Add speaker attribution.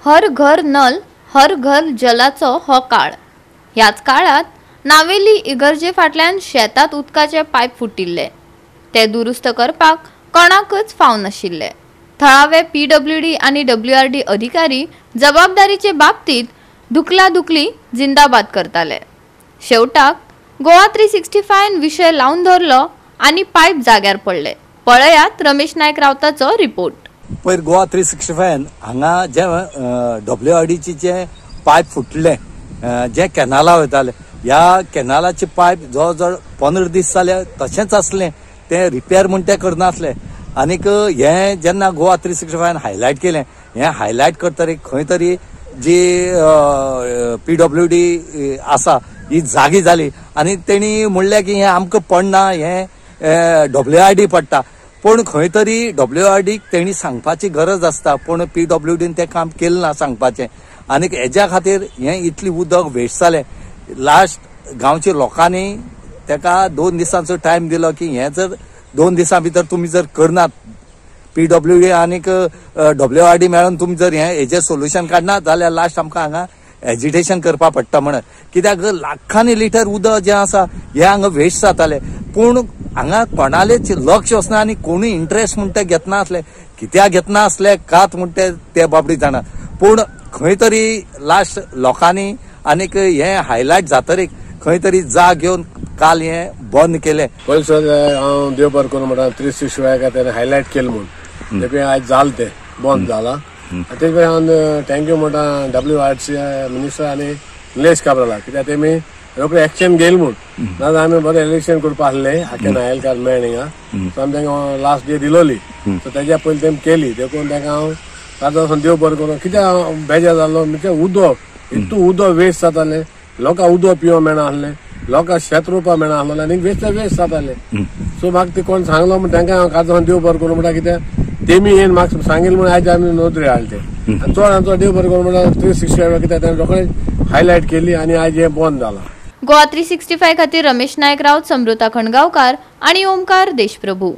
Speaker 1: हर घर नल हर घर जलाचो हो काळ. ह्याच काळात नावेली इगर्जे फाटल्यान शेतात उदकाचे पायप फुटिल्ले, ते दुरुस्त करपाक कोणाकच फाव नाशिल्ले. थळावे पीडब्ल्यूडी आनी डब्ल्यूआरडी अधिकारी जबाबदारीचे बाबतीत धुकला धुकली जिंदाबाद करताले. शेवटाक गोवा 365 विशय लावन धरलो आनी पायप जाग्यार पडले. पळयात रमेश नायक रावताचो रिपोर्ट.
Speaker 2: पयर गोवा 365 हांगा जे डब्ल्यूआरडीचे जे पायप फुटले, जे कॅनाला वयताले, ह्या कॅनालाचे पायप जवळ जवळ 15 दीस जाले तशेंच आसलें, ते रिपेर म्हूण ते करनासले. आनीक हें जेन्ना गोवा 365 हायलायट केलें, हें हायलायट करतरी खंय तरी जी पीडब्ल्यूडी आसा ही जागी जाली आनी तेणी म्हणलें की हें आमकां पडना, हें डब्ल्यूआरडी पडटा. पूण खंय तरी डब्ल्यूआरडीक तेणी सांगपाची गरज आसता, पूण पीडब्ल्यूडीन तें काम केलें ना सांगपाचें. आनीक हेज्या खातीर हें इतलें उदक वेस्ट जालें. लास्ट गांवच्या लोकांनी तेका 2 दिसांचो टायम दिलो की हें जर 2 दिसां भितर तुमी जर करनात, पीडब्ल्यूडी आनीक डब्ल्यूआरडी मेळून तुमी जर हें हेजें सोल्युशन काडना जाल्यार लास्ट आमकां हांगा एजिटेशन करपाक पडटा म्हणून. कित्याक लाखांनी लिटर उदक जें आसा हें हांगा वेस्ट जातालें, पूण हांगा कोणालेच लक्ष वचना आनी कोणूय इंट्रस्ट म्हणटा घेतना आसले, कित्याक घेतना आसले कात म्हणटा ते बाबडी जाणा. पूण खंय तरी लास्ट लोकांनी आनीक हें हायलायट जातरीक खंय तरी जाग घेवन काल हें बंद केलें.
Speaker 3: पयलीं सर हांव देव बरें करूं म्हणटा 365 तेणें हायलायट केलें म्हूण तें आयज जालें, तें बंद जालां. तेजे पयलीं हांव thank you म्हणटा डब्ल्यूआरसी मिनिस्टर आनी निलेश काब्राला, कित्याक तेमी रोखडे एक्शन घेयलें म्हूण. नाजाल्यार आमी बरें इलेक्शन करपा आसलें, आख्खे नायलकार मेळ्ळे हिंगा, सो आमी तांकां लास्ट डे दिलोली, सो तेज्या पयलीं तेमी केली. देखून तांकां हांव ताजो वचून देव बरें करूं. कित्याक हांव बेजार जालो म्हणजे उदक इतू उदक वेस्ट जातालें, लोकांक उदक पिवंक मेळना आसलें, लोकांक शेत रोवपाक मेळना आसलें आनी वेस्ट वेस्ट जातालें. सो म्हाका ते कोण सांगलो म्हूण तांकां हांव काजो देव बरें करूं म्हणटा, कित्याक तेमी येवन म्हाका सांगिल्लें म्हूण आयज आमी नोकरी हाडले ते. आनी चड आनी चड देव बरें करूं म्हणटा 365 कित्याक तेणें रोखडें हायलायट केली आनी आयज हें बंद जालां.
Speaker 1: गोवा 365 खातीर रमेश नायक राऊत, समृता खणगांवकार आनी ओमकार देशप्रभू.